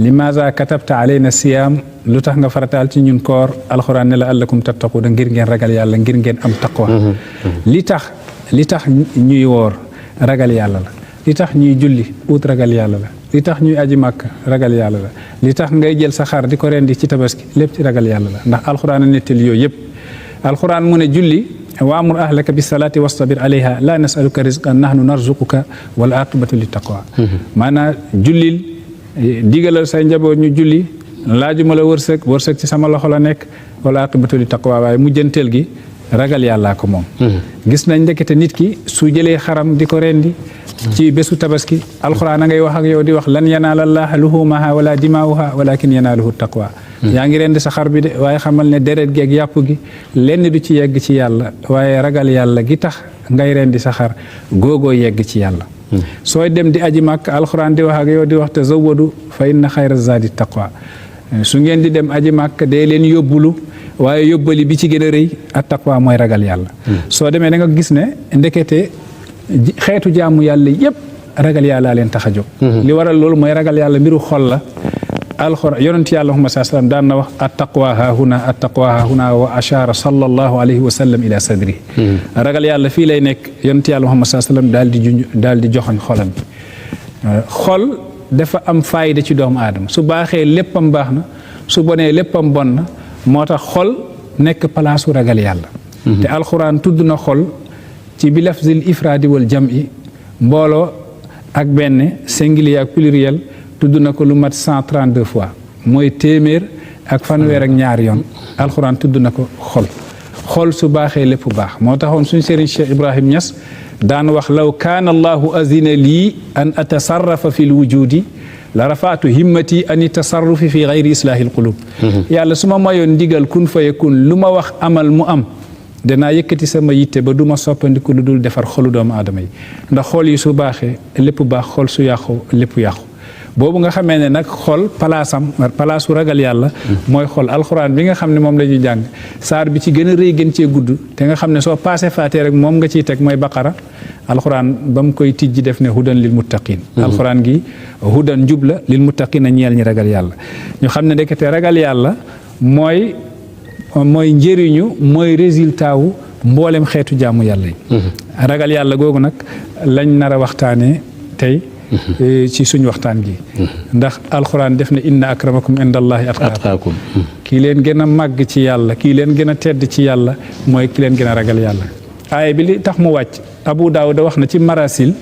limaza katabta alayna siyaam lu tax nga farataal ci ñun koor alxuraan ne la allakum tattaquuna ngir ngeen ragal yàlla ngir ngeen am taqwa li tax ñuy woor ragal yàlla la li tax ñuy julli ut ragal yàlla la li tax ñuy aji màkk ragal yàlla la li tax ngay jël sa xar di ko rendi ci tabaski lépp ci ragal yàlla la ndax alxuraan a nettali yooyu yëpp alxuraan mu ne julli waamur ahlaka bis salaati wastabir alayha la nasaluka rizqan nahnu narzuquka wal aqibatu lit taqwa maanaam jullil digalal say njaboot ñu julli laajuma la wërsëg ci sama loxo la nekk wala aqibatu lit taqwa waaye mujjanteel gi ragal yàllaa ko moom gis nañ ndekete nit ki su jëlee xaram di ko rendi ci bésu tabaski alxuraan a ngay wax ak yow di wax lan yanaala llaaha luhuumahaa wala dimaa'uhaa walakin yanaaluhu taqwa yaa ngi rendi sa xar bi de waaye xamal ne deret gi ak yàpp gi lenn du ci yegg ci yàlla waaye ragal yàlla gi tax ngay rendi sa xar googoo yegg ci yàlla sooy dem di aji màkk alxuraan di wax ak yow di wax tazawwadu fa inna xayra zaadi taqwa su ngeen di dem aji màkk dee leen yóbbulu waaye yóbbali bi ci gën a rëy at taqwa mooy ragal yàlla soo demee da nga gis ne ndekete xeetu jaamu yàlla yëpp ragal yàlla leen tax a jóg li waral loolu mooy ragal yàlla mbiru xol la alxuraan yonent yàlla Muhammad sallallahu alayhi wa sallam daan na wax attaqwa haahuna wa ashara sallallahu alayhi wa sallam ila sadri ragal yàlla fii lay nekk yonent yàlla Muhammad sallallahu alayhi wa sallam daal di joxoñ xolam bi xol dafa am faayda ci doomu aadama su baaxee léppam baax na su bonee léppam bon na moo tax xol nekk palaasu ragal yàlla te alxuraan tudd na xol ci bi lafzil ifraadi wal jam'i mbooloo ak benn singulier ak pluriel tudd na ko lu mat 132 fois mooy téeméer ak fanweer ak ñaari yoon alxuraan tudd na ko xol su baaxee lépp baax moo taxoon suñ sëriñ Cheikh Ibrahim Niass daan wax law kaana allahu azina lii an atasarrafa fi l wujudi la rafaatu himmati ani tasarrufi fi gayri islaahi l qulub yàlla su ma mayoon ndigal kun fayakun lu ma wax amal mu am danaa yëkkati sama yitte ba du ma soppandiku lu dul defar xolu doomu aadama yi ndax xol yi su baaxee lépp baax xol su yàqu lépp yàqu boobu nga xamee ne nag xol palaasu ragal yàlla mooy xol alxuraan bi nga xam ne moom la ñuy jàng saar bi ci gën a rëy gën cee gudd te nga xam ne soo paasee faatee rek moom nga ciy teg mooy baqara alxuraan ba mu koy tijji def ne hudan lil muttaqin alxuraan gi hudan njub la lil muttaqin a ñeel ñi ragal yàlla ñu xam ne ndekete ragal yàlla mooy njëriñu mooy résultat wu mboolem xeetu jaamu yàlla yi ragal yàlla googu nag lañ nar a waxtaanee tey ci suñu waxtaan gi ndax alxuraan def na inna akramakum indallahi atqaakum kii leen gën a màgg ci yàlla kii leen gën a tedd ci yàlla mooy ki leen gën a ragal yàlla aaya bi li tax mu wàcc Abu Daawuda wax na ci marasil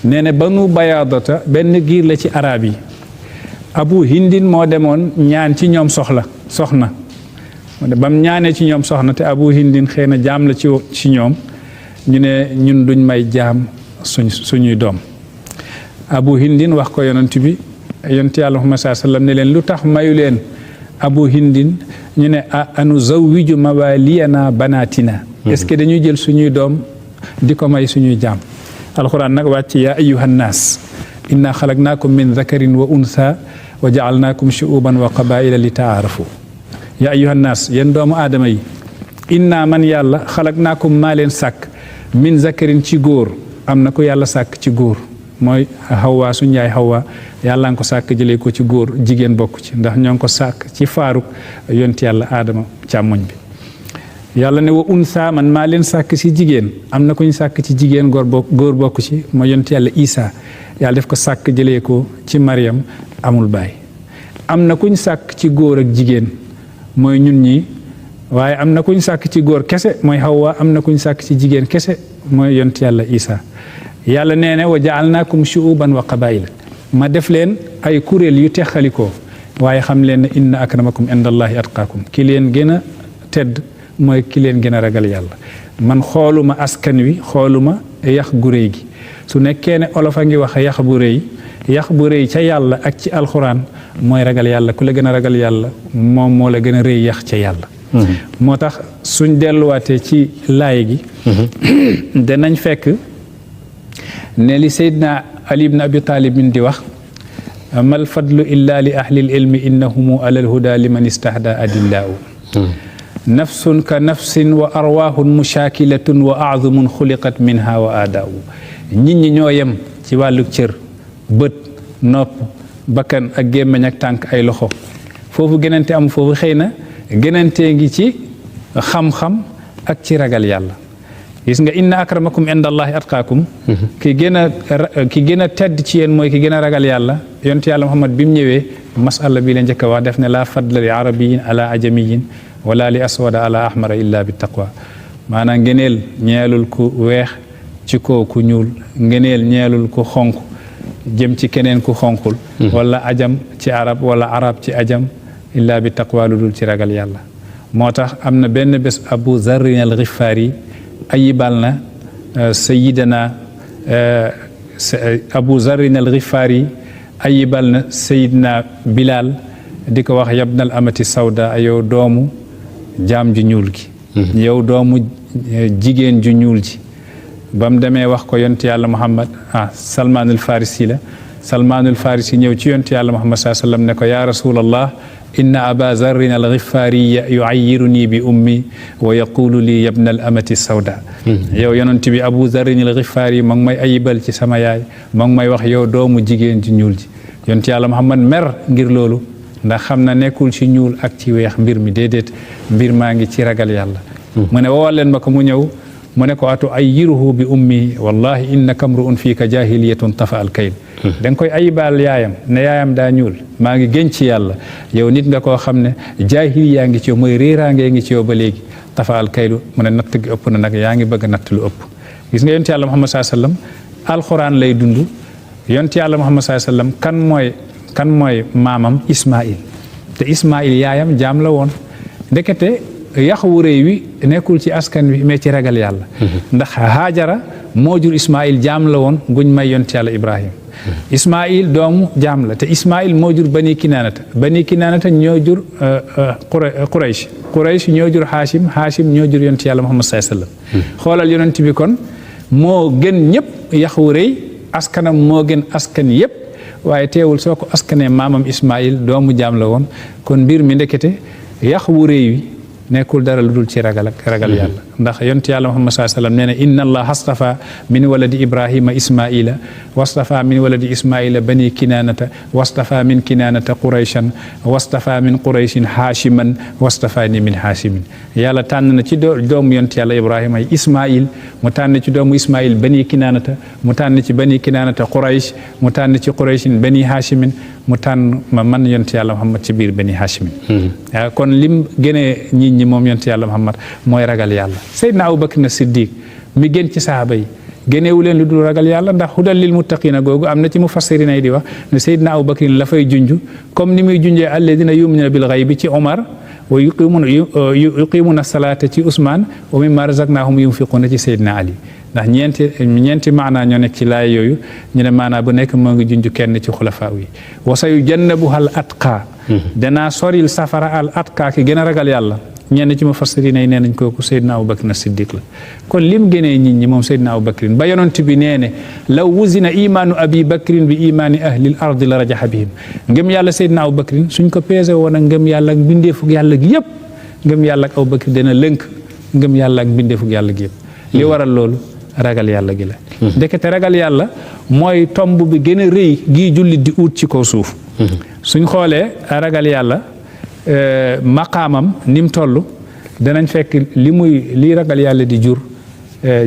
nee na banu bayaadata benn giir la ci arab yi Abu Hindin moo demoon ñaan ci ñoom soxna bam ñaanee ci ñoom soxna te Abu Hindin xëy na jaam la ci ñoom ñu ne ñun duñ may jaam suñuy doom Abu Hindin wax ko yonent bi yonent yàlla Muhammad sallallahu alayhi wa sallam ne leen lu tax mayu leen Abu Hindin ñu ne anu zawwiju mawaliyana banatina est-ce que dañuy jël suñuy doom di ko may suñuy jaam alquran nag wàcc yaa ayyuhan naas inna xalaqnaakum min dhakarin wa untha wa ja'alnaakum shu'uban wa qabaa'ila li ta'aarafu yaa ayyuhan naas yéen doomu aadama yi inna man yàlla xalaqnaakum maa leen sàkk min zakarin ci góor am na ko yàlla sàkk ci góor mooy Hawa suñu yaay Hawa yàlla nga ko sàkk jëlee ko ci góor jigéen bokk ci ndax ñoo ngi ko sàkk ci faaruk yonti yàlla aadama càmmoñ bi yàlla ne wa unsa man maa leen sàkk ci jigéen am na ko ñu sàkk ci jigéen góor bokk ci mooy yonti yàlla Isa yàlla def ko sàkk jëlee ko ci Mariam amul baay am na ku ñu sàkk ci góor ak jigéen mooy ñun ñi waaye am na ku ñu sàkk ci góor kese mooy Hawa am na ku ñu sàkk ci jigéen kese mooy yonti yàlla Isa yàlla nee na wa ja'alnaakum shu'uban wa qabaa'ila ma def leen ay kuréel yu texalikoo waaye xam leen ne inna akramakum indallahi atqaakum ki leen gën a tedd mooy ki leen gën a ragal yàlla man xooluma askan wi xooluma yax gu réy gi su nekkee ne olof a ngi wax yax bu rëy ca yàlla ak ci alxuraan mooy ragal yàlla ku la gën a ragal yàlla moom moo la gën a rëy yax ca yàlla moo tax suñ delluwaatee ci laay gi danañ fekk ne li Seydina Ali ibn Abi Talib min di wax mal fadlu illa li ahlil ilmi innahumu alal huda liman istahda adillahu nafsun ka nafsin wa arwaahun mushaakilatun wa a'zumun xuliqat minha wa aadaawu nit ñi ñoo yem ci wàllu cër bët nopp bakkan ak gémmiñ ak tànk ay loxo foofu gënante am foofu xëy na gënantee ngi ci xam-xam ak ci ragal yàlla gis nga inna akramakum indallahi atqaakum ki gën a tedd ci yéen mooy ki gën a ragal yàlla yonent yàlla Muhammad bi mu ñëwee masala bi la njëkk a wax def ne la fadla li arabiyin ala ajamiyin wala li aswada ala ahmara illa bi taqwa maanaam ngeneel ñeelul ku weex ci kaw ku ñuul ngeneel ñeelul ku xonq jëm ci keneen ku xonqul wala ajam ci arab wala arab ci ajam illa bi taqwa lu dul ci ragal yàlla moo tax am na benn bés Abu Zarrin al Ghifari ayibal na sayidana Abu Zarrin al Ghifari ayibal na sayidna Bilal di ko wax yabnal amati sawda yow doomu jaam ju ñuul gi yow doomu jigéen ju ñuul ji ba mu demee wax ko yonent yàlla Muhammad Salmaanul Farisi la Salmaanul Farisi ñëw ci yonent yàlla Muhammad saa sallam ne ko yaa rasulallah inna aba zarrin al ghifariya yu'ayyiruni bi ummi wa yaqulu li yabna al amati sawda yow yonent bi Abu Zarrin al Ghifari ma ngi may ayibal ci sama yaay ma ngi may wax yow doomu jigéen ji ñuul ji yonent yàlla Muhammad mer ngir loolu ndax xam na nekkul ci ñuul ak ci weex mbir mi déedéet mbir maa ngi ci ragal yàlla mu ne woowal leen ma ko mu ñëw mu ne ko atu ayyiruhu bi ummi wallahi innaka mru'un fiika jahiliyatun tafa al kayl da nga koy ayibaal yaayam ne yaayam daa ñuul maa ngi gën ci yàlla yow nit nga koo xam ne jaahiliyaa ngi ci yow mooy réeraangee ngi ci yow ba léegi tafa al kaylu mu ne natt gi ëpp na nag yaa ngi bëgg natt lu ëpp gis nga yonent yàlla Muhammad sallallahu alayhi wasallam alxuraan lay dund yonent yàlla Muhammad sallallahu alayhi wasallam kan mooy maamam Ismaïl te Ismaïl yaayam jaam la woon ndekete yax wu réy wi nekkul ci askan wi mais ci ragal yàlla ndax Haajara moo jur Ismaïl jaam la woon guñ may yonent yàlla Ibrahim Ismaïl doomu jaam la te Ismaïl moo jur bani kinaanata ñoo jur Quraysh ñoo jur Haashim ñoo jur yonent yàlla Muhammad sallallahu alayhi wasallam xoolal yonent bi kon moo gën ñëpp yax wu réy askanam moo gën askan yëpp waaye teewul soo ko askanee maamam Ismaïl doomu jaam la woon kon mbir mi ndekete yax wu réy wi nekkul dara lu dul ci ragal yàlla ndax yonent yàlla Muhammad sallallahu alayhi wasallam nee na inna allah astafa min waladi ibrahima ismaila wastafa min waladi ismaila bani kinanata wastafa min kinanata qurayshan wastafa min qurayshin haashiman wastafani min haashimin yàlla tànn na ci doomu yonent yàlla ibrahima yi ismail mu tànn ci doomu ismail bani kinanata mu tànn ci bani kinanata quraysh mu tànn ci qurayshin bani haashimin mu tànn ma man yonent yàlla Muhammad ci biir bani haashimin kon lim gënee nit ñi moom yonent yàlla Muhammad mooy ragal yàlla Seydina Abu Bakr as-Siddiq mi gën ci sahaaba yi génneewu leen lu dul ragal yàlla ndax hudal lil muttaqina googu am na ci mufassirina yi di wax ne Seydina Abu Bakr la fay junj comme ni muy junjee alladina yu'minuna bil ghaybi ci Omar wa yuqimuna salata ci Ousmane wa mimma razaqnahum yunfiquna ci Seydina Ali ndax ñeenti maanaa ñoo nekk ci laay yooyu ñu ne maanaa bu nekk moo ngi junj kenn ci xulafaa yi wa sayujannabuha al atqa danaa soril safara al atqa ki gën a ragal yàlla ñenn ci mufassirina yi nee nañ kooku Seydina Abu Bakr as-Siddiq la kon lim gënee nit ñi moom Seydina Abu Bakrin ba yonent bi nee ne law wuzina imaanu abi bakrin bi imaani ahlil ardi la rajaxa bihim ngëm yàlla Seydina Abu Bakrin suñ ko peese woon ak ngëm yàlla ak mbindeefug yàlla gi yëpp ngëm yàlla ak Abu Bakr dana lënk ngëm yàlla ak mbindeefug yàlla gi yëpp li waral loolu ragal yàlla gi la ndekete ragal yàlla mooy tomb bi gën a rëy gii jullit di ut ci kaw suuf suñ xoolee ragal yàlla maqaamam ni mu toll danañ fekk li ragal yàlla di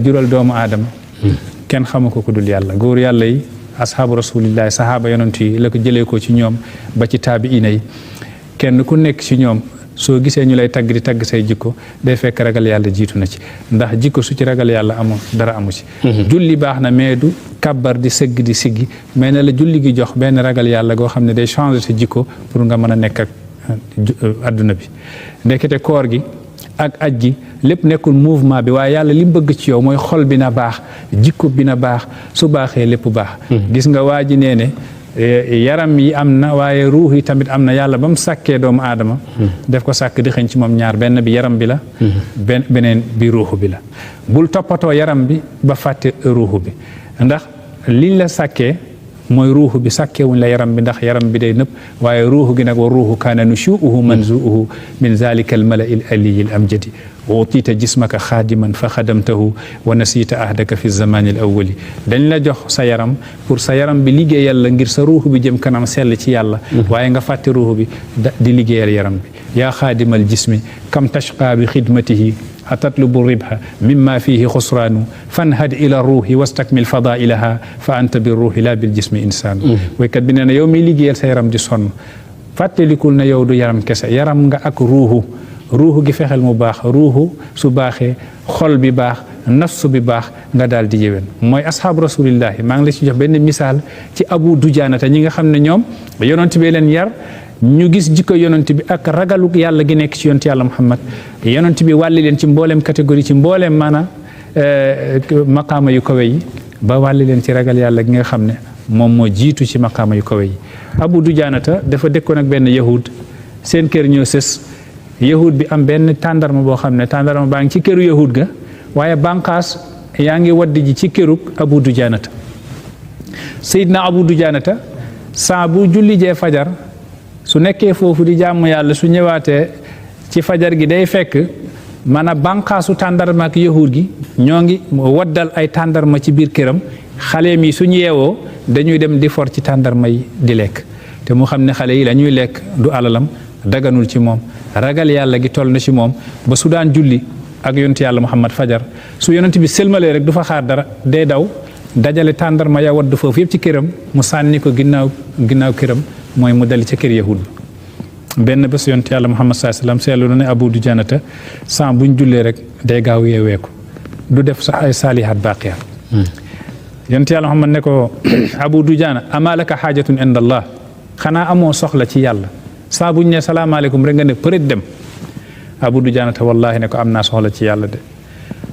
jural doomu aadama kenn xamu ko ku dul yàlla góor yàlla yi ashaabu rasulillahi sahaaba yonent yi la ko jëlee ko ci ñoom ba ci taabiina yi kenn ku nekk ci ñoom soo gisee ñu lay tagg di tagg say jikko day fekk ragal yàlla jiitu na ci ndax jikko su ci ragal yàlla amoon dara amu ci julli baax na mais du kàbbar di sëgg di siggi mais ne la julli gi jox benn ragal yàlla goo xam ne day changer sa jikko pour nga mën a nekk ak adduna bi ndekete koor gi ak aj gi lépp nekkul mouvement bi waaye yàlla li mu bëgg ci yow mooy xol bi na baax jikko bi na baax su baaxee lépp baax gis nga waa ji nee ne yaram yi am na waaye ruux yi tamit am na yàlla ba mu sàkkee doomu aadama def ko sàkk di xëñ ci moom ñaar benn bi yaram bi la beneen bi ruuxu bi la bul toppatoo yaram bi ba fàtte ruuxu bi ndax liñ la sàkkee mooy ruuxu bi sàkkewuñ la yaram bi ndax yaram bi day nëpp waaye ruuxu gi nag wa ruuxu kaana nushuuhu manzuuhu min zalika al mala'i al aliyi al amjadi utiita jismaka xaadiman fa xadamtahu wa nasiita ahdaka fi zamani al awwali dañ la jox sa yaram pour sa yaram bi liggéeyal la ngir sa ruuxu bi jëm kanam sell ci yàlla waaye nga fàtte ruuxu bi di liggéeyal yaram bi yaa xaadimal jismi kam tashqa bi xidmatihi atatlubu ribha mimma fihi xusraanu fanhad ila ruuhi wastakmil fadailaha fa anta bi ruuhi la bil jismi insaan waykat bi nee na yow miy liggéeyal sa yaram di sonn fàttalikul na yow du yaram kese yaram nga ak ruuxu gi fexeel mu baax ruuxu su baaxee xol bi baax nafsu bi baax nga daal di yéwén mooy ashaabu rasulillahi maa ngi la ci jox benn misaal ci Abu Dujaanata ñi nga xam ne ñoom yonent bi leen yar ñu gis jikko yonent bi ak ragalu yàlla gi nekk ci yonent yàlla Muhammad yonent bi wàlli leen ci mbooleem catégorie ci mbooleem maanaam maqaama yu kawe yi ba wàlli leen ci ragal yàlla gi nga xam ne moom moo jiitu ci maqaama yu kawe yi Abu Dujaanata dafa dëkkoon ak benn yahud seen kër ñoo sës yahud bi am benn tàndarma boo xam ne tàndarma baa ngi ci këru yahud ga waaye bànqaas yaa ngi wadd ji ci kërug Abu Dujaanata Seydina Abu Dujaanata saa bu julli jee fajar su nekkee foofu di jàmm yàlla su ñëwaatee ci fajar gi day fekk maanaam bànqaasu tàndarma ak yahud gi ñoo ngi waddal ay tàndarma ci biir këram xale mi suñu yeewoo dañuy dem di for ci tàndarma yi di lekk te mu xam ne xale yi la ñuy lekk du alalam daganul ci moom ragal yàlla gi toll na ci moom ba su daan julli ak yonent yàlla Muhammad fajar su yonent bi sëlmalee rek du fa xaar dara day daw dajale tàndarma ya wadd foofu yëpp ci këram mu sànni ko ginnaaw këram mooy mu dali ca kër yahud benn bés yonent yàlla Muhammad sallallahu alayhi wasallam seetlu na ne Abu Dujaanata sans buñ jullee rek day gaaw yeeweeku du def sax ay saalihaat baaqiyaat yonent yàlla Muhammad ne ko Abu Dujaana amaa laka xaajatun inda Allah xanaa amoo soxla ci yàlla saa buñ ne salaamaaleykum rek nga ne peut dem Abu Dujaanata wallahi ne ko am naa soxla ci yàlla de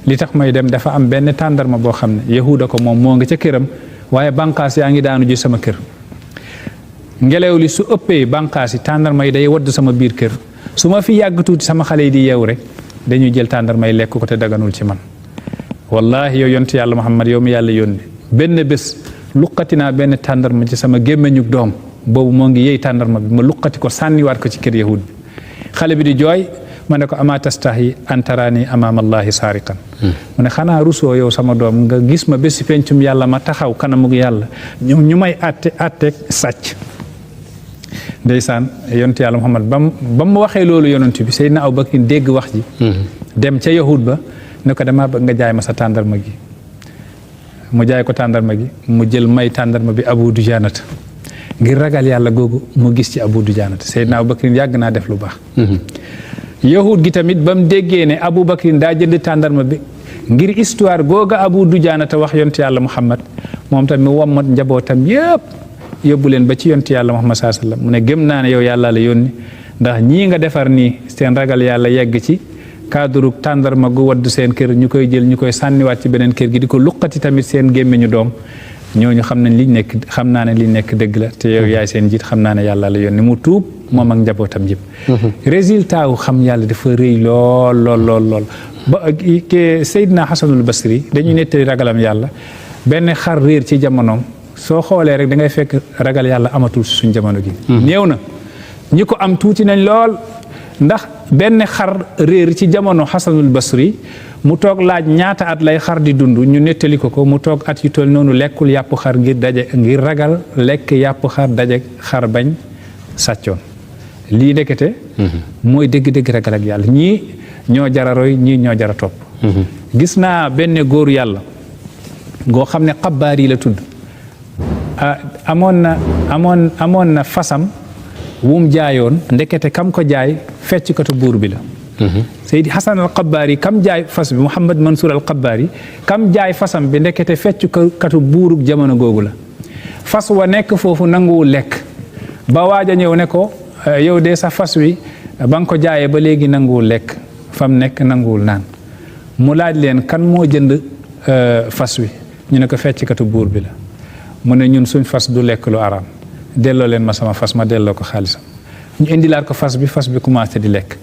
li tax may dem dafa am benn tàndarma boo xam ne yahuda ko moom moo ngi ca këram waaye bànqaas yaa ngi daanu ji sama kër ngelaw li su ëppee bànqaas yi tàndarma yi day wadd sama biir kër su ma fi yàgg tuuti sama xale yi di yeew rek dañuy jël tàndarma yi lekk ko te daganul ci man wallahi yow yonent yàlla Muhammad yow mi yàlla yónni benn bés luqati naa benn tàndarma ci sama gémmeñu doom boobu moo ngi yey tàndarma bi ma luqati ko sànniwaat ko ci kër yahud bi xale bi di jooy ma ne ko ama tastahi an tarani amaama allahi saariqan mu ne xanaa rusoo yow sama doom nga gis ma bési pencum yàlla ma taxaw kanamug yàlla ñu may atteeg sàcc ndeysaan yonent yàlla Muhammad ba mu waxee loolu yonent bi Seydina Abubakar dégg wax ji dem ca yahud ba ne ko dama bëgg nga jaay ma sa tàndarma gi mu jaay ko tàndarma gi mu jël may tàndarma bi Abu Dujaanata ngir ragal yàlla googu mu gis ci Abu Dujaanata Seydina Abubakar yàgg naa def lu baax yahud gi tamit ba mu déggee ne Abu Bakr daa jënd tàndarma bi ngir histoire googa Abu Dujaanata wax yonent yàlla Muhammad moom tamit mu wommat njabootam yëpp yóbbu leen ba ci yonent yàlla Muhammad sallallahu alayhi wasallam mu ne gëm naa ne yow yàlla la yónni ndax ñii nga defar nii seen ragal yàlla yegg ci cadre tàndarma gu wadd seen kër ñu koy jël ñu koy sànniwaat ci beneen kër gi di ko luqati tamit seen gémmiñu doom ñooñu xam nañ liñ nekk xam naa ne liñ nekk dëgg la te yow yaay seen jiit xam naa ne yàlla la yónni mu tuub moom ak njabootam yëpp résultat wu xam yàlla dafa rëy lool ba ke Seydina Hasanul Basri dañuy nettali ragalam yàlla benn xar réer ci jamonoom soo xoolee rek da ngay fekk ragal yàlla amatul suñ jamono gi néew na ñi ko am tuuti nañ lool ndax benn xar réer ci jamono Hasanul Basri mu toog laaj ñaata at lay xar di dund ñu nettali ko mu toog at yu toll noonu lekkul yàpp xar ngir ragal lekk yàpp xar daje xar bañ sàccoon lii ndekete mooy dëgg-dëgg ragal ak yàlla ñii ñoo jara roy ñii ñoo jara topp gis naa benn góor yàlla goo xam ne xabaar yi la tudd amoon na fasam wum jaayoon ndekete kam ko jaay fecckatu buur bi la Seydi Hasan al Xabbaari kam jaay fas bi Mouhamad Mansour al Xabbaari kam jaay fasam bi ndekete fecckatu buurug jamono googu la fas wa nekk foofu nanguwul lekk ba waaj a ñëw ne ko yow de sa fas wi ba nga ko jaayee ba léegi nanguwul lekk fam nekk nanguwul naan mu laaj leen kan moo jënd fas wi ñu ne ko fecckatu buur bi la mu ne ñun suñ fas du lekk lu araam delloo leen ma sama fas ma delloo ko xaalisam ñu indilaat ko fas bi commencé di lekk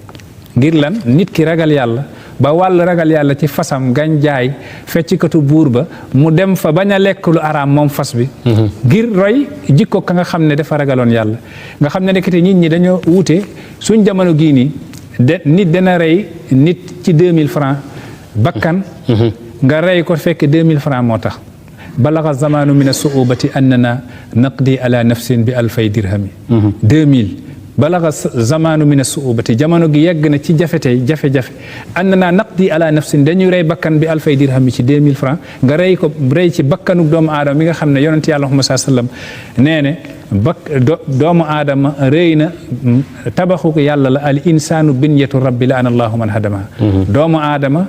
ngir lan nit ki ragal yàlla ba wàll ragal yàlla ci fasam gañ jaay feccikatu buur ba mu dem fa bañ a lekk lu araam moom fas bi ngir roy jikko ka nga xam ne dafa ragaloon yàlla nga xam ne nekkati nit ñi dañoo wuute suñ jamono gii nii nit dana rey nit ci 2000 francs bakkan nga rey ko fekk 2000 francs moo tax balaga zamanu min as-su'ubati annana naqdi ala nafsin bi alfay dirhami 2000 balaga zamanu min as-su'ubati jamono gi yegg na ci jafe-jafe annana naqdi ala nafsin dañuy rey bakkan bi alfay dirhami ci 2000 francs nga rey ci bakkanuk doomu aadama mi nga xam ne yonent yàlla Muhammad sallallahu alayhi wasallam nee ne doomu aadama rëy na tabaxu yàlla la al insanu binyatu rabbi la ana allahu man hadama doomu aadama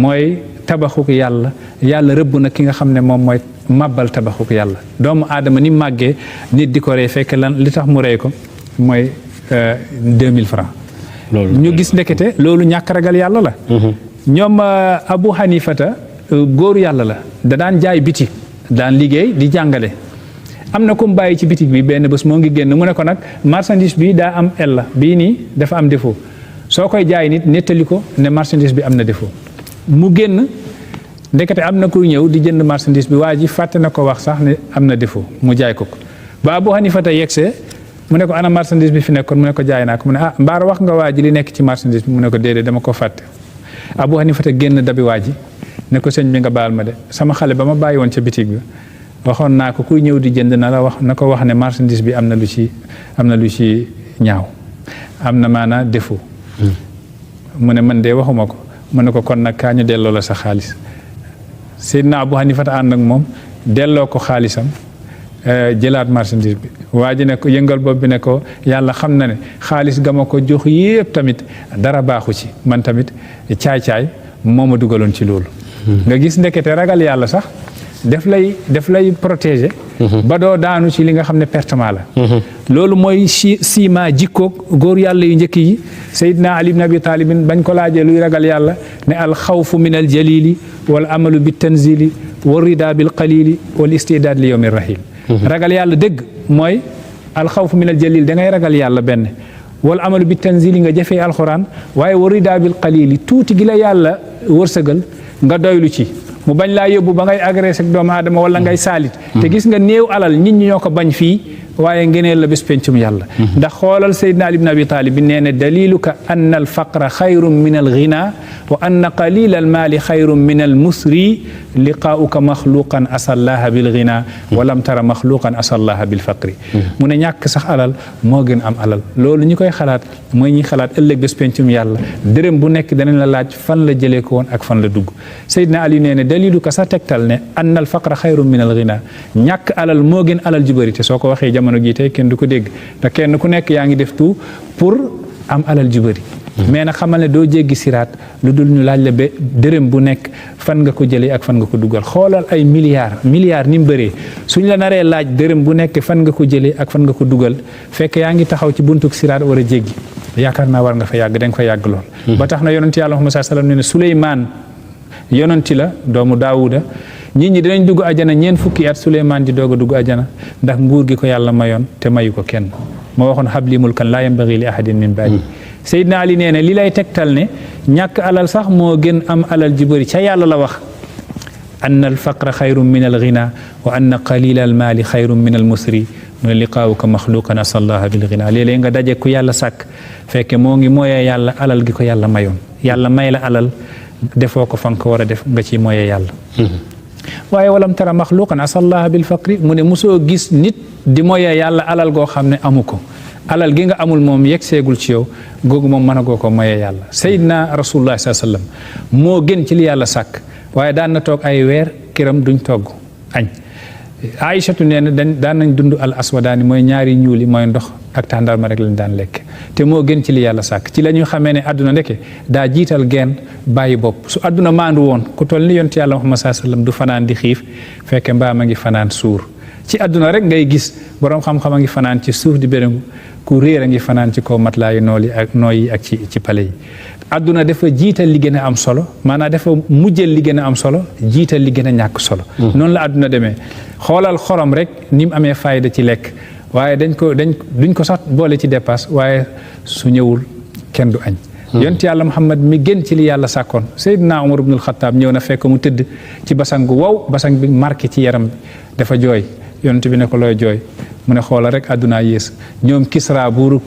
mooy tabaxuk yàlla rëbb na ki nga xam ne moom mooy màbbal tabaxuk yàlla doomu aadama ni màggee nit di ko rey fekk lan li tax mu rey ko mooy 2000 francs ñu gis ndekete loolu ñàkk ragal yàlla la ñoom Abu Hanifata góoru yàlla la da daan jaay bitik daan liggéey di jàngale am na ku mu bàyyi ci bitik bi benn bés moo ngi génn mu ne ko nag marchandise bi daa am ella bii nii dafa am défaut soo koy jaay nit nettali ko ne marchandise bi am na défaut mu génn ndekete am na kuy ñëw di jënd marchandise bi waa ji fàtte na ko wax sax ne am na défaut mu jaay ko ba Abu Hanifa tey yegsee mu ne ko ana marchandise bi fi nekkoon mu ne ko jaay naa ko mu ne ah mbaar wax nga waa ji li nekk ci marchandise bi mu ne ko déedéet dama ko fàtte Abu Hanifa tey génn dabi waa ji ne ko sëñ bi nga baal ma de sama xale ba ma bàyyi woon ca bitig bi waxoon naa ko kuy ñëw di jënd na ko wax ne marchandise bi am na lu ci ñaaw am na maanaa défaut mu ne man de waxuma ko mu ne ko kon nag kaa ñu delloo la sa xaalis Seydina Abu Hanifa ànd ak moom delloo ko xaalisam jëlaat marchandise bi waa ji ne ko yëngal bopp bi ne ko yàlla xam na ne xaalis ga ma ko jox yépp tamit dara baaxu ci man tamit caay-caay moo ma dugaloon ci loolu nga gis ndekete ragal yàlla sax daf lay protéger ba doo daanu ci li nga xam ne pertement la loolu mooy siima jikkoog góor yàlla yu njëkk yi Seydina Ali ibn Abi Talibin bañ ko laajee luy ragal yàlla ne al xawfu min al jalili wal amalu bi tanzili wal rida bil qalili wal istidaad li yawmi rahim ragal yàlla dëgg mooy al xawfu min al jalil da ngay ragal yàlla benn wal amalu bi tanzili nga jëfee alquran waaye wal rida bil qalili tuuti gi la yàlla wërsëgal nga doylu ci mu bañ laa yóbbu ba ngay agressé ak doomu aadama wala ngay saalit te gis nga néew alal nit ñi ñoo ko bañ fii waaye ngeneel la bés pencum yàlla ndax xoolal Seydina Ali ibn Abi Talib bi nee ne daliluka anna al faqra xayrun min al ghina wa anna qalila al mali xayrun min al musri liqaauka maxluqan asallaha bil ghina wa lam tara maxluqan asallaha bil faqri mu ne ñàkk sax alal moo gën am alal loolu ñi koy xalaat mooy ñi xalaat ëllëg bés pencum yàlla dërëm bu nekk danañ la laaj fan la jëlee ko woon ak fan la dugg Seydina Ali nee ne daliluka sa tegtal ne anna al faqra xayrun min al ghina ñàkk alal moo gën alal ju bëri te soo ko waxee jamono gi tey kenn du ko dégg te kenn ku nekk yaa ngi def tout pour am alal ju bëri mais nag xamal ne doo jéggi siraat lu dul ñu laaj la ba dërëm bu nekk fan nga ko jëlee ak fan nga ko dugal xoolal ay milliards ni mu bëree suñ la naree laaj dërëm bu nekk fan nga ko jëlee ak fan nga ko dugal fekk yaa ngi taxaw ci buntuk siraat war a jéggi yaakaar naa war nga fa yàgg da nga fa yàgg lool ba tax na yonent yàlla Muhammad sallallahu alayhi wasallam ne Suleymaan yonenti la doomu Daawuda nit ñi dinañ dugg ajana ñeent fukki at Suleymaan di doog a dugg ajana ndax nguur gi ko yàlla mayoon te mayu ko kenn moo waxoon habli mulkan laa yanbaghi li ahadin min ba'di Seydina Ali nee ne li lay tegtal ne ñàkk alal sax moo gën am alal ji bëri ca yàlla la wax anna al faqra xayrun min al ghina wa anna qalila al mali xayrun min al musri mu ne liqaawuka maxluqan asallaha bil ghina léeg-léeg nga daje ku yàlla sàkk fekke moo ngi mooyee yàlla alal gi ko yàlla mayoon yàlla may la alal defoo ko fa nga ko war a def nga ci mooyee yàlla waaye walam tara maxluqan asallaha bil faqri mu ne mosoo gis nit di mooyee yàlla alal goo xam ne amu ko alal gi nga amul moom yegg seegul ci yow googu moom mën a goo ko mooyee yàlla Seydina Rasulullah sallallahu alayhi wasallam moo gën ci li yàlla sàkk waaye daan na toog ay weer këram duñ togg añ Aïchatu nee na daan nañ dund al aswadaani mooy ñaari ñuuli mooy ndox ak tàndarma rek lañ daan lekk te moo gën ci li yàlla sàkk ci la ñuy xamee ne àdduna ndeke daa jiital geen bàyyi bopp su àdduna maandu woon ku toll ni yonent yàlla Muhammad sallallahu alayhi wasallam du fanaan di xiif fekke mbaam a ngi fanaan suur ci àdduna rek ngay gis borom xam-xam a ngi fanaan ci suuf di béréngu ku réer a ngi fanaan ci kaw matlaayu nool yi ak nooy yi ak ci pale yi àdduna dafa jiital li gën a am solo maanaam dafa mujjal li gën a am solo jiital li gën a ñàkk solo noonu la àdduna demee xoolal xorom rek ni mu amee fayda ci lekk waaye duñ ko sax boole ci dépasse waaye su ñëwul kenn du añ yonent yàlla Muhammad mi gën ci li yàlla sàkkoon Seydina Umar ibnul Xattaab ñëw na fekk mu tëdd ci basang gu wow basang bi marqué ci yaram bi dafa jooy yonent bi ne ko looy jooy mu ne xoola rek àddunaa yées ñoom Kisra buur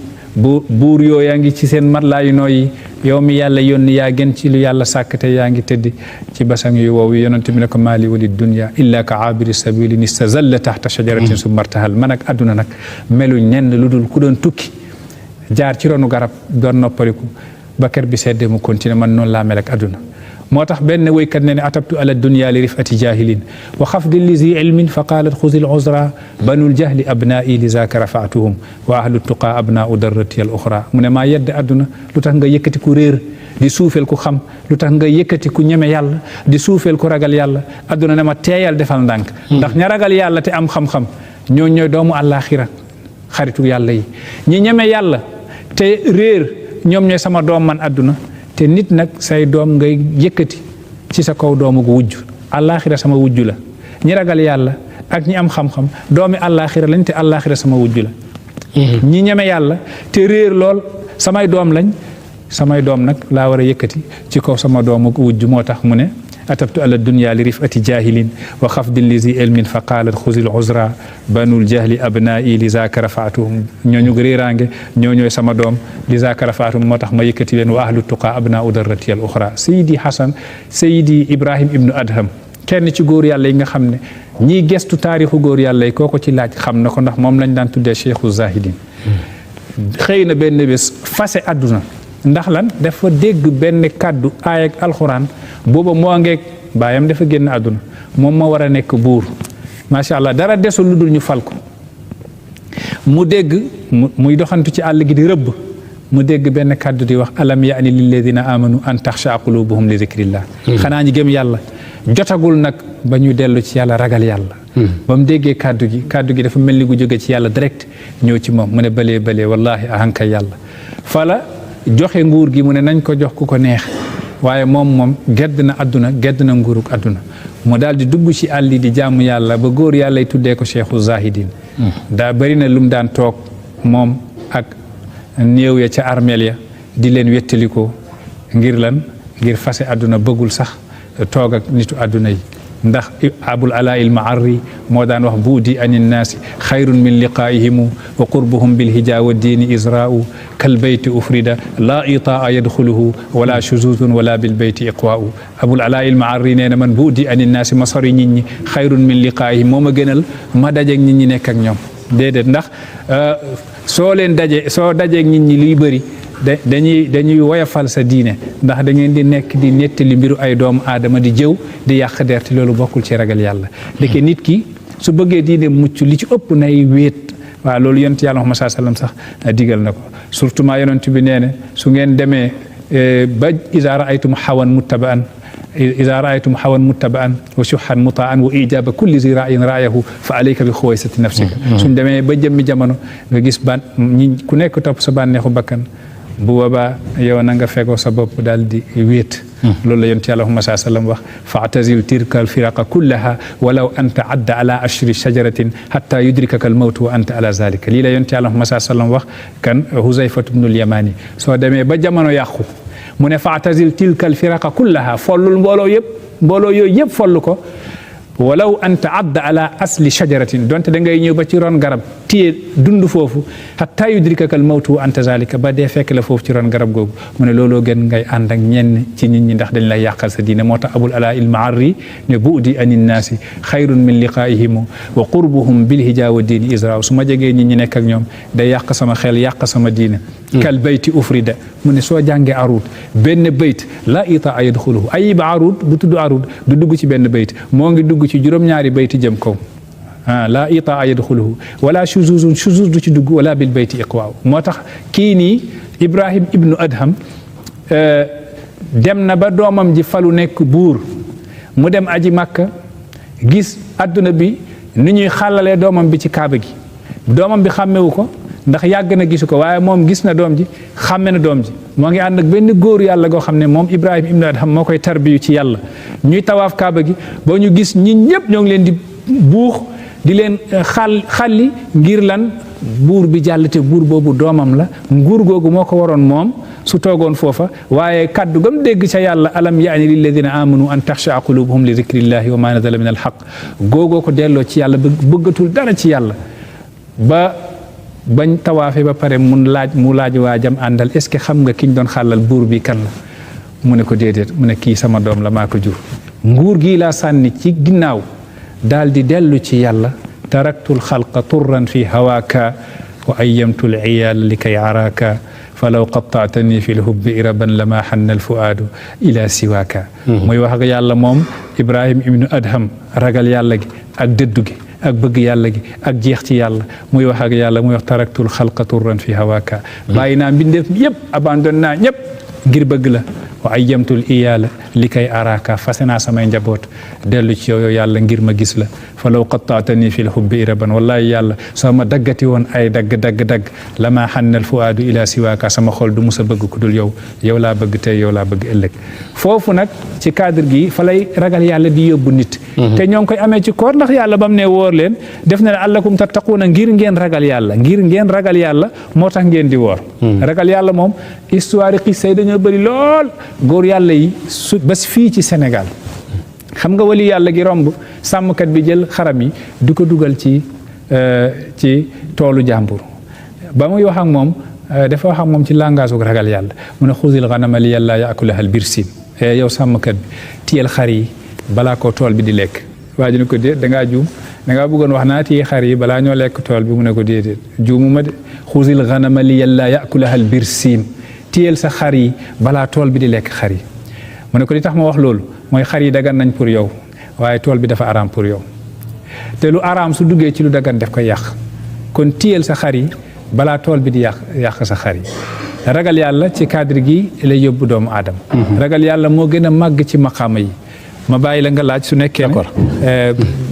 yoo yaa ngi ci seen matelas yu nooyi yow mi yàlla yónni yaa gën ci lu yàlla sàkk te yaa ngi tëdd ci basang yu wow yonent bi ne ko maali wali dunya illa ka abiri sabilin istazalla tahta shajaratin summa irtahal man ak àdduna nag melu ñenn lu dul ku doon tukki jaar ci ronu garab doon noppaliku ba kër bi seddee mu continué man noonu laa mel ak àdduna moo tax benn woykat ne ne atabtu ala dunya li rifati jahilin wa xafdi li zi ilmin fa qaalat xuzi l uzra banul jahli abnaa'i li zaaka rafaatuhum wa ahlu tuqaa abnaau darrati al uxra mu ne maa yedd àdduna lu tax nga yëkkati ku réer di suufeel ku xam lu tax nga yëkkati ku ñeme yàlla di suufeel ku ragal yàlla àdduna ne ma teeyal defal ndànk ndax ña ragal yàlla te am xam-xam ñoo ñooy doomu àllaaxira xaritu yàlla yi ñi ñeme yàlla te réer ñoom ñooy sama doom man àdduna te nit nag say doom ngay yëkkati ci sa kaw doomu gu wujj àllaaxira sama wujj la ñi ragal yàlla ak ñi am xam-xam doomi àllaaxira lañ te àllaaxira sama wujj la ñi ñeme yàlla te réer lool samay doom lañ samay doom nag laa war a yëkkati ci kaw sama doomu gu wujj moo tax mu ne atabtu ala dunya li rifati jahilin wa xafdin li zi ilmin fa qaalat xuzil uzra banul jahli abnaa'i li zaaka rafaatuhum ñooñu réeraange ñooñooy sama doom li zaaka rafaatuhum moo tax ma yëkkati leen wa ahlu tuqaa abnaa'u darrati al uxra sayidi Hasan sayidi Ibrahim ibnu Adham kenn ci góor yàlla yi nga xam ne ñiy gestu taarixu góor yàlla yi kooko ci laaj xam na ko ndax moom lañ daan tuddee cheikhu zahidin xëy na benn bés fase àdduna ndax lan dafa dégg benn kàddu aaya ak alxuraan booba moo ngeeg baayam dafa génn àdduna moom moo war a nekk buur macha allah dara desul lu dul ñu fal ko mu dégg muy doxantu ci àll gi di rëbb mu dégg benn kàddu di wax alam yaani lilladina amanu an taxsha qulubuhum li zikrillah xanaa ñi gëm yàlla jotagul nag ba ñu dellu ci yàlla ragal yàlla ba mu déggee kàddu gi dafa mel ni gu jóge ci yàlla direct ñëw ci moom mu ne balee wallahi ahankay yàlla fala joxe nguur gi mu ne nañ ko jox ku ko neex waaye moom gedd na àdduna gedd na nguuruk àdduna mu daal di dugg ci àll di jaamu yàlla ba góor yàlla y tuddee ko cheikhu zahidin daa bëri na lu mu daan toog moom ak néew ya ca armeel ya di leen wettalikoo ngir lan ngir fase àdduna bëggul sax toog ak nitu àdduna yi ndax abul alaa il maarri moo daan wax buudi ani nnaasi xayrun min liqaa'ihimu wa qurbuhum bilhijaa wa diini israa'u kal bayti ufrida laa itaa yadxuluhu wala shuzuzun wala bil bayti iqwaa'u abul alaa il maarri nee na man buudi ani nnaasi ma sori nit ñi xayrun min liqaa'ihim moo ma gënal ma dajeeg nit ñi nekk ak ñoom déedéet ndax soo dajeeg nit ñi liy bëri dañuy woyafal sa diine ndax da ngeen di nekk di nettali mbiru ay doomu aadama di jëw di yàq der te loolu bokkul ci ragal yàlla deke nit ki su bëggee diine mucc li ci ëpp nay wéet waaw loolu yonent yàlla Muhammad sallam sax digal na ko surtout maa yonent bi nee ne su ngeen demee ba iza raaytum hawan muttaba'an wa shuhan mutaan wa ijaba kulli zi ra'yin ra'yahu fa alayka bi xuwaysati nafsika suñ demee ba jëmmi jamono nga gis ku nekk topp sa bànneexu bakkan bu boobaa yow na nga fegoo sa bopp daal di wéet loolu la yonent yàlla Muhammad sallam wax fa'tazil tilka al-firaqa kullaha walaw an ta'adda ala ashri shajaratin hatta yudrikaka al-mawt wa anta ala zalika lii la yonent yàlla Muhammad sallam wax kan Huzayfatu bnul Yamani soo demee ba jamono yàqu mu ne fa'tazil tilka al-firaqa kullaha follul mbooloo yooyu yëpp foll ko walaw an ta'adda ala asli shajaratin donte da ngay ñëw ba ci ron garab téye dund foofu hatta yudrikaka al-mawtu wa anta zalika ba dee fekk la foofu ci ron garab googu mu ne looloo gën ngay ànd ak ñenn ci nit ñi ndax dañ lay yàqal sa diine moo tax abul alaa il maarri ne bu'di ani nnaasi xayrun min liqaa'ihim wa qurbuhum bil hijaa wa diini israa'u su ma jegee nit ñi nekk ak ñoom day yàq sama xel yàq sama diine kal bayti ufrida mu ne soo jàngee arud benn bayt la itaa yadxuluhu ayib arud bu tudd arud du dugg ci benn bayt moo ngi dugg ci juróom-ñaari bayti jëm kaw la itaa yadxuluhu wala shuzuz du ci dugg wala bil bayti iqwaaw moo tax kii nii Ibrahim ibnu Adham dem na ba doomam ji falu nekk buur mu dem aji Makka gis adduna bi ni ñuy xàllalee doomam bi ci kaaba gi doomam bi xàmmewu ko ndax yàgg na gisu ko waaye moom gis na doom ji xàmme na doom ji moo ngi ànd ak benn góor yàlla goo xam ne moom Ibrahim ibnu Adham moo koy tarbiyu ci yàlla ñuy tawaaf kaaba gi ba ñu gis ñi ñëpp ñoo ngi leen di buux di leen xalli ngir lan buur bi jàll te buur boobu doomam la nguur googu moo ko waroon moom su toogoon foofa waaye kaddu gam dégg ca yàlla alam yaani lilladina amanu an taxshaa qulubuhum li dikrillahi wa ma nazala min alxaq googoo ko delloo ci yàlla bëggatul dara ci yàlla ba bañ tawaafe ba pare mu laaj waajam àndal est-ce que xam nga kiñ doon xàllal buur bi kan la mu ne ko déedéet mu ne kii sama doom la maa ko jur nguur gii laa sànni ci ginnaaw daal di dellu ci yàlla taraktul xalqa turran fi hawaaka wa ayyamtul iyaal li kay araaka falaw qattaatani fi lhubbi iraban lama xanna alfuaadu ila siwaaka muy wax ak yàlla moom Ibrahim ibnu Adham ragal yàlla gi ak dëddu gi ak bëgg yàlla gi ak jeex ci yàlla muy wax ak yàlla muy wax taraktul xalqa turran fi hawaaka bàyyi naa mbindeef yëpp abandonné naa ñëpp ngir bëgg la wa ayyamtul iyaala li kay araaka fase naa samay njaboot dellu ci yow yàlla ngir ma gis la fa law qattaatani fi lhubbi iraban wallahi yàlla soo ma daggati woon ay dagg lama xannal fuaadu ila siwaaka sama xol du musa bëgg ku dul yow laa bëgg tey yow laa bëgg ëllëg foofu nag ci cadre gi fa lay ragal yàlla di yóbbu nit te ñoo ngi koy amee ci koor ndax yàlla bam ne wóor leen def na ne allakum tattaquuna ngir ngeen ragal yàlla moo tax ngeen di woor ragal yàlla moom histoire xissa yi dañoo bëri lool góor yàlla yi ba fii ci Sénégal xam nga wali yàlla gi romb sàmmkat bi jël xaram yi di ko dugal ci toolu jàmbur ba muy wax ak moom dafa wax ak moom ci langage gu ragal yàlla mu ne xuzil ganama li yàlla yaakulaha al birsin yow sàmmkat bi tiyel xar yi balaa ko tool bi di lekk waa ji ne ko déet dangaa juum dangaa bëggoon wax naa téye xar yi balaa ñoo lekk tool bi mu ne ko déedéet juumu ma de xuzil ganama li yàlla yaakulaha al birsin tiyel sa xar yi balaa tool bi di lekk xar yi mu ne ko li tax ma wax loolu mooy xar yi dagan nañ pour yow waaye tool bi dafa araam pour yow te lu araam su duggee ci lu dagan def koy yàq kon tiyel sa xar yi balaa tool bi di yàq sa xar yi ragal yàlla ci cadre gi lay yóbbu doomu aadama ragal yàlla moo gën a màgg ci maqaama yi ma bàyyi la nga laaj su nekkee ne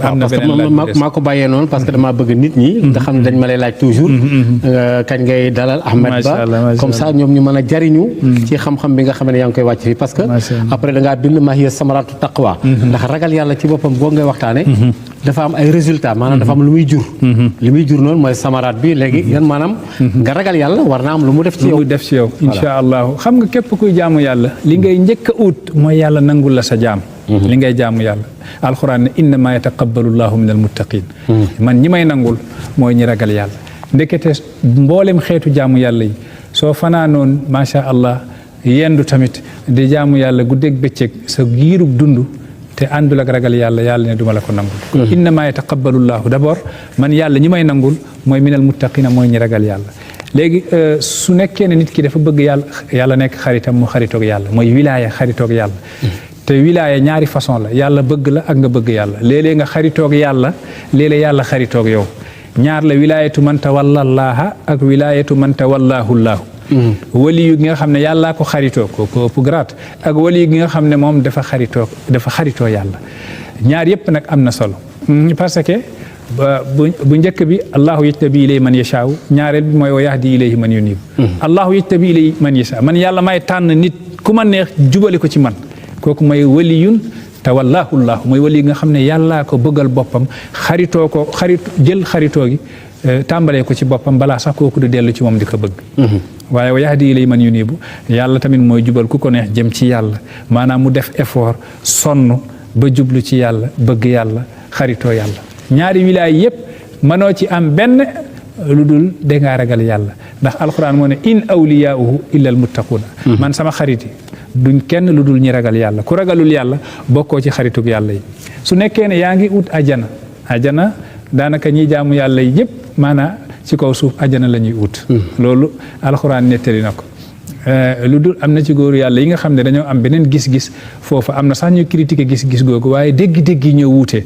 am na beneen laaj maa ko bàyyee noonu parce que damaa bëgg nit ñi nga xam ne dañ ma lay laaj toujours kañ ngay dalal Ahmed Ba comme ça ñoom ñu mën a jariñu ci xam-xam bi nga xam ne yaa ngi koy wàcc fii parce que après da ngaa bind maa hiya samaratu taqwa ndax ragal yàlla ci boppam boo ngay waxtaane dafa am ay résultats maanaam dafa am lu muy jur li muy jur noonu mooy samaraat bi léegi yan maanaam nga ragal yàlla war naa am lu mu def ci yow insha allahu xam nga képp kuy jaamu yàlla li ngay njëkk a ut mooy yàlla nangul la sa jaam li ngay jaamu yàlla alxuraan ne innama yataqabbalu llahu min almuttaqin man ñi may nangul mooy ñi ragal yàlla ndekete mboolem xeetu jaamu yàlla yi soo fanaanoon macha allah yendu tamit di jaamu yàlla guddeeg bëccëg sa giirug dund te àndul ak ragal yàlla ne duma la ko nangul innama yataqabbalu llahu d'abord man yàlla ñi may nangul mooy min almuttaqina mooy ñi ragal yàlla léegi su nekkee ne nit ki dafa bëgg yàlla nekk xaritam mu xaritoog yàlla mooy wilaaya xaritoog yàlla te wilaaya ñaari façon la yàlla bëgg la ak nga bëgg yàlla léeg-léeg nga xaritoog yàlla léeg-léeg yàlla xaritoog yow ñaar la wilaayatu man tawallallaaha ak wilaayatu man tawallaahullaahu waliyu gi nga xam ne yàllaa ko xaritoo ko ëpp grade ak waliyu gi nga xam ne moom dafa xaritoo yàlla ñaar yépp nag am na solo parce que bu njëkk bi allahu yajtabi ilay man yashaaw ñaareel bi mooy wa yahdi ilayhi man yunib allahu yajtabi ilay man yashaaw man yàlla may tànn nit ku ma neex jubale ko ci man kooku mooy waliyun tawallahullah mooy wali nga xam ne yàllaa ko bëggal boppam jël xaritoo gi tàmbalee ko ci boppam balaa sax kooku du dellu ci moom di ko bëgg waaye wa yahdi ilay man yunibu yàlla tamit mooy jubal ku ko neex jëm ci yàlla maanaam mu def effort sonn ba jublu ci yàlla bëgg yàlla xaritoo yàlla ñaari wilaay yépp mënoo ci am benn lu dul dangaa ragal yàlla ndax alquran moo ne in awliyauhu illa al muttaquna man sama xariti duñ kenn lu dul ñi ragal yàlla ku ragalul yàlla bokkoo ci xaritug yàlla yi su nekkee ne yaa ngi ut ajana daanaka ñi jaamu yàlla yi yëpp maanaam ci kaw suuf ajana la ñuy ut loolu alxuraan nettali na ko lu dul am na ci góoru yàlla yi nga xam ne dañoo am beneen gis-gis foofu am na sax ñu critiquer gis-gis googu waaye dégg-dégg yi ñoo wuute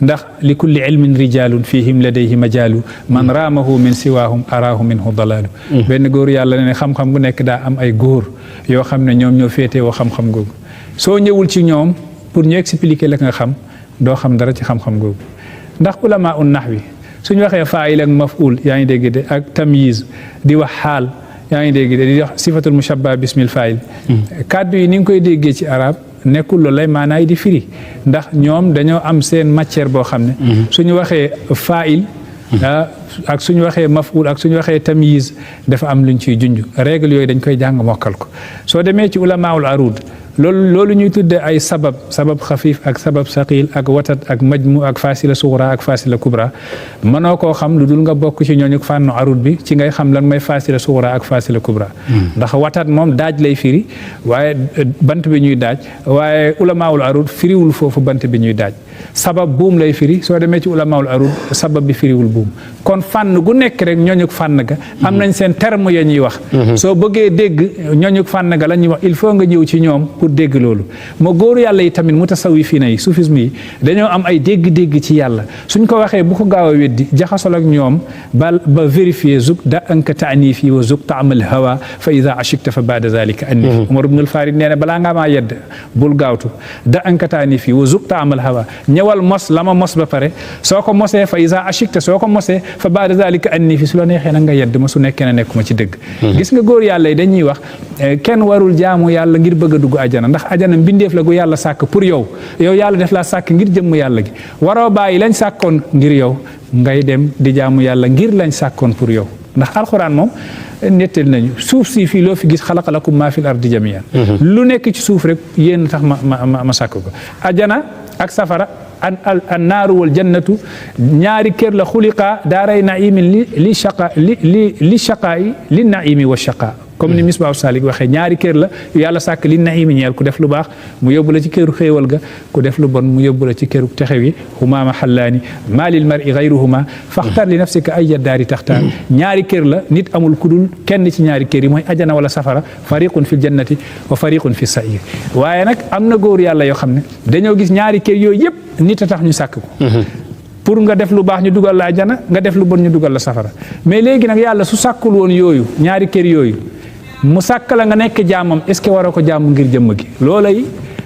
ndax li kulli ilmin rijalun fihim ladayhi majalu man raamahu min siwaahum araahu minhu dalaalu benn góoru yàlla ne xam-xam bu nekk daa am ay góor yoo xam ne ñoom ñoo féetewoo xam-xam googu soo ñëwul ci ñoom pour ñu expliquer la nga xam doo xam dara ci xam-xam googu ndax ulama un nahwi suñu waxee faa'il ak maf'ul yaa ngi dégg de ak tamyiz di wax xaal yaa ngi dégg de di wax sifatul mushabba bismil faa'il kàddu yi ni nga koy déggee ci arab nekkul loolu lay maanaay di firi ndax ñoom dañoo am seen matière boo xam ne suñu waxee faa'il ak suñu waxee maf'ul ak suñu waxee tamyiz dafa am luñ ciy junj règle yooyu dañ koy jàng mokkal ko soo demee ci ulamaul arud loolu ñuy tudde ay sabab xafiif ak sabab saqil ak watat ak majmu ak fasila sughra ak fasila kubra mënoo koo xam lu dul nga bokk ci ñooñu fànnu arud bi ci ngay xam lan mooy fasila sughra ak fasila kubra ndax watat moom daaj lay firi waaye bant bi ñuy daaj waaye ulamaul arud firiwul foofu bant bi ñuy daaj sabab buum lay firi soo demee ci ulamaul arud sabab bi firiwul buum kon fànn gu nekk rek ñooñu fànn ga am nañ seen terme ya ñuy wax soo bëggee dégg ñooñu fànn ga la ñuy wax il faut nga ñëw ci ñoom pour dégg loolu moo góoru yàlla yi tamit mutasawwifiina yi soufisme yi dañoo am ay dégg-dégg ci yàlla suñ ko waxee bu ko gaaw a weddi jaxasol ak ñoom ba vérifier zuk da anka taanifi wa zuk taamal hawa fa ida ashikta fa baada zalika annifi Umar ibn al-Farid nee na balaa ngaa maa yedd bul gaawtu da anka taanifi wa zuk taamal hawa ñëwal mos la ma mos ba pare soo ko mosee fa ida ashikta soo ko mosee fa baada zalika annifi su la neexee nag nga yedd ma su nekkee ne nekkuma ci dëgg gis nga góor yàlla yi dañuy wax kenn warul jaamu yàlla ngir bëgg a dugg ajana ndax ajana mbindeef la gu yàlla sàkk pour yow yàlla def laa sàkk ngir jëmm yàlla gi waroo bàyyi lañ sàkkoon ngir yow ngay dem di jaamu yàlla ngir lañ sàkkoon pour yow ndax alxuraan moom nettal nañu suuf si fii loo fi gis xalaqa lakum maa fil ardi jamii'an lu nekk ci suuf rek yéen tax ma sàkk ko ajana ak safara an naaru wal jannatu ñaari kër la xuliqa daaray naimin li shaqaa'i li naimi wa shaqaa comme ni Misbaahu Saalik waxee ñaari kër la yàlla sàkk li naimi ñeel ku def lu baax mu yóbbu la ci këru xéewal ga ku def lu bon mu yóbbu la ci këru texe wi huma mahallaani maa lil mar'i gayruhuma faxtar li nafsika ayya daari taxtaar ñaari kër la nit amul kudul kenn ci ñaari kër yi mooy ajana wala safara fariqun fi jannati wa fariqun fi sa'ir waaye nag am na góor yàlla yoo xam ne dañoo gis ñaari kër yooyu yëpp nit a tax ñu sàkk ko pour nga def lu baax ñu dugal la ajana nga def lu bon ñu dugal la safara mais léegi nag yàlla su sàkkul woon yooyu ñaari kër yooyu mu sàkk la nga nekk jaamam est ce que waroo ko jaamu ngir jëmm gi loolay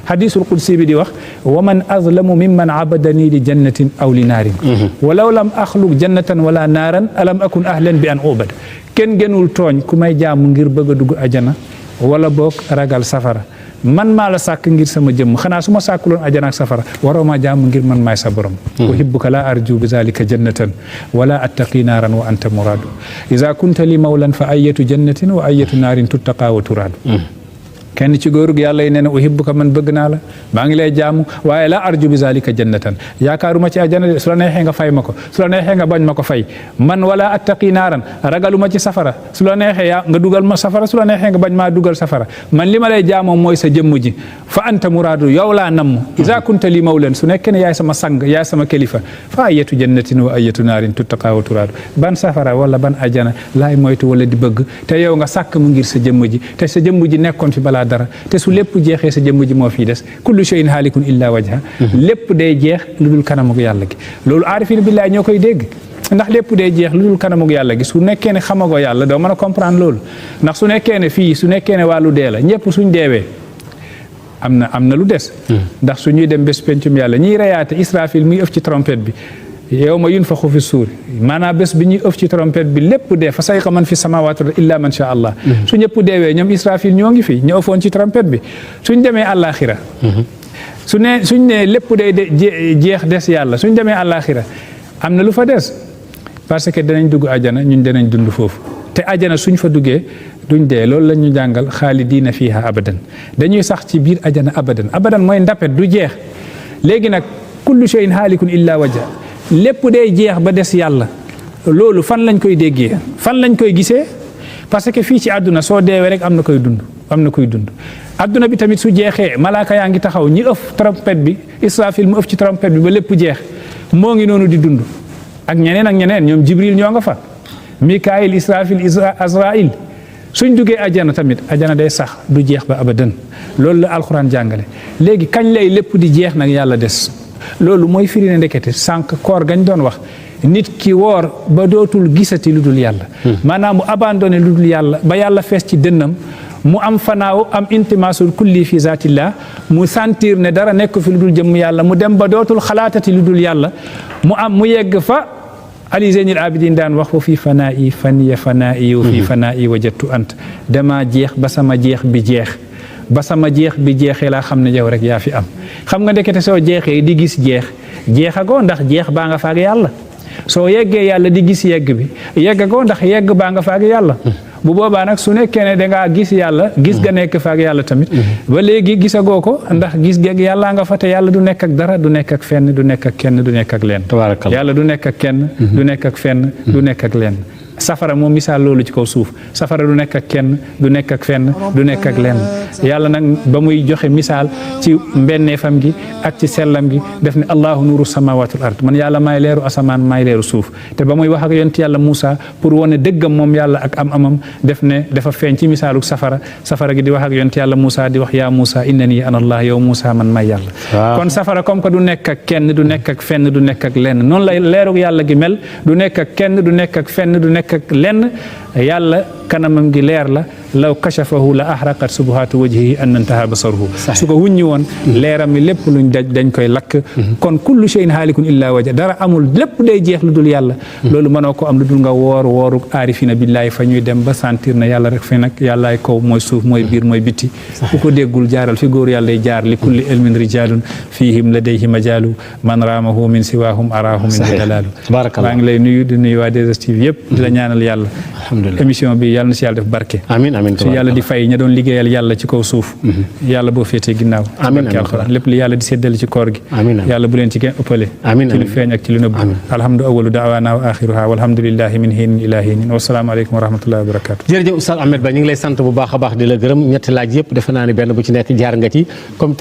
hadisul qudsi bi di wax wa man azlamu mimman abadani li jannatin aw li naarin walaw lam axluq jannatan wala naaran alam akun ahlan bi an ubad kenn gënul tooñ ku may jaamu ngir bëgg a dugg ajana wala boog ragal safara man maa la sàkk ngir sama jëmm xanaa su ma sàkkuloon ajana ak safara waroo maa jaamu ngir man maay sa borom uhibbuka la arju bi zalika jannatan wala attaqi naaran wa anta muradu iza kunta li mawlan fa ayatu jannatin wa ayatu naarin tuttaqa wa turadu kenn ci góorug yàlla yi nee na uhibbuka man bëgg naa la maa ngi lay jaamu waaye la arju bi zalika jannatan yaakaaruma ci ajana de su la neexee nga fay ma ko su la neexee nga bañ ma ko fay man wala attaqi naaran ragaluma ci safara su la neexee yaa nga dugal ma safara su la neexee nga bañ maa dugal safara man li ma lay jaamoo mooy sa jëmm ji fa anta muraadu yow laa namm iza kunta li mawlan su nekkee ne yaay sama sang yaay sama kilifa fa ayatu jannatin wa ayatu naarin tuttaqa wa turaadu ban safara wala ban ajana laay moytu wala di bëgg te yow nga sàkk mu ngir sa jëmm ji te sa jëmm ji nekkoon fi balaa dara te su lépp jeexee sa jëmm ji moo fii des kullu shay'in haalikun illa wajha lépp day jeex lu dul kanamug yàlla gi loolu aarifin billahi ñoo koy dégg ndax lépp day jeex lu dul kanamug yàlla gi su nekkee ne xamagoo yàlla doo mën a comprendre loolu ndax su nekkee ne fii su nekkee ne wàllu dee la ñëpp suñ deewee am na lu des ndax su ñuy dem bés pencum yàlla ñiy reyaate Israfil muy ëf ci trompette bi yawma yunfaxu fi suuri maanaam bés bi ñuy ëf ci trompette bi lépp dee fa sayqa man fi samaawaati illa man sha allah su ñëpp deewee ñoom Israfil ñoo ngi fi ñu ëfoon ci trompette bi suñ demee àllaaxira suñ ne lépp day jeex des yàlla suñ demee àllaaxira am na lu fa des parce que danañ dugg ajana ñun danañ dund foofu te ajana suñ fa duggee duñ dee loolu la ñu jàngal xaalidiina fiiha abadan dañuy sax ci biir ajana abadan mooy ndapet du jeex léegi nag kullu shay'in haalikun illa wajha lépp day jeex ba des yàlla loolu fan lañ koy déggee fan lañ koy gisee parce que fii ci àdduna soo deewee rek am na koy dund àdduna bi tamit su jeexee malaaka yaa ngi taxaw ñi ëf trompette bi Israfil mu ëf ci trompette bi ba lépp jeex moo ngi noonu di dund ak ñeneen ñoom Jibril ñoo nga fa Mikaayil Israfil Azraïl suñ duggee ajana tamit ajana day sax du jeex ba abadan loolu la alxuraan jàngale léegi kañ lay lépp di jeex nag yàlla des loolu mooy firi ne ndekete sànq koor gañ doon wax nit ki woor ba dootul gisati lu dul yàlla maanaam mu abandonné lu dul yàlla ba yàlla fees ci dënnam mu am fanaaw am intimaasul kulli fi zaatillah mu sentir ne dara nekk fi lu dul jëmm yàlla mu dem ba dootul xalaatati lu dul yàlla mu yegg fa Ali Zeynil Abidin daan wax wa fii fanaa'i faniya fanaa'i wa fii fanaa'i wajadtu ant dama jeex ba sama jeex bi jeex ba sama jeex bi jeexee laa xam ne yow rek yaa fi am xam nga ndekete soo jeexee di gis jeexagoo ndax jeex baa nga faak yàlla soo yeggee yàlla di gis yegg bi yegg ko ndax yegg baa nga fa ak yàlla bu boobaa nag su nekkee ne dangaa gis yàlla gis ga nekk fa ak yàlla tamit ba léegi gisagoo ko ndax gis geeg yàllaa nga fa te yàlla du nekk ak dara du nekk ak fenn du nekk ak kenn du nekk ak leen yàlla du nekk ak kenn du nekk ak fenn du nekk ak leen safara moom misaal loolu ci kaw suuf safara du nekk ak kenn du nekk ak fenn du nekk ak lenn yàlla nag ba muy joxe misaal ci mbenneefam gi ak ci sellam gi def ne allahu nuuru samawati wal ard man yàlla maay leeru asamaan maay leeru suuf te ba muy wax ak yonent yàlla Moussa pour wane dëggam moom yàlla ak amam def ne dafa feeñ ci misaalu safara gi di wax ak yonent yàlla Moussa di wax yaa Moussa innani ana allah yow Moussa man maay yàlla kon safara comme que du nekk ak kenn du nekk ak fenn du nekk ak lenn noonu lay leeru yàlla gi mel du nekk ak kenn du nekk ak fenn du nekk ak lenn yàlla kanamam gi leer la law kashafahu la ahraqat subhatu wajhihi an intaha basaruhu su ko wuññi woon leeram mi lépp luñ daj dañ koy lakk kon kullu shay'in haalikun illa wajha dara amul lépp day jeex lu dul yàlla loolu mënoo ko am lu dul nga wooru aarifina billahi fa ñuy dem ba sentir na yàlla rek fi nag yàllaay kaw mooy suuf mooy biir mooy bitti ku ko déggul jaaral fi góor yàlla jaar li kulli ilmin rijalun fihim ladayhi majalu man raamahu min siwahum arahu min dalalu maa ngi lay nuyu di nuyu waa 2STV yëpp di la ñaanal yàlla émission bi yàlla na si yàlla def barke su yàlla di fay ña doon liggéeyal yàlla ci kaw suuf yàlla boo féetee ginnaaw barke alxuraan lépp li yàlla di séddale ci koor gi yàlla bu leen ci kenn ëppale ci lu feeñ ak ci lu nëbb alhamdu awalu daawaana wa axiruha walhamdulillahi min hiinin ila hiinin wasalaamu aleykum wa rahmatullahi wa barakatu jërëjëf Oustaz Ahmed Ba ñu ngi lay sant bu baax a baax di la gërëm ñetti laaj yëpp defe naa ne benn bu ci nekk jaar nga ci comme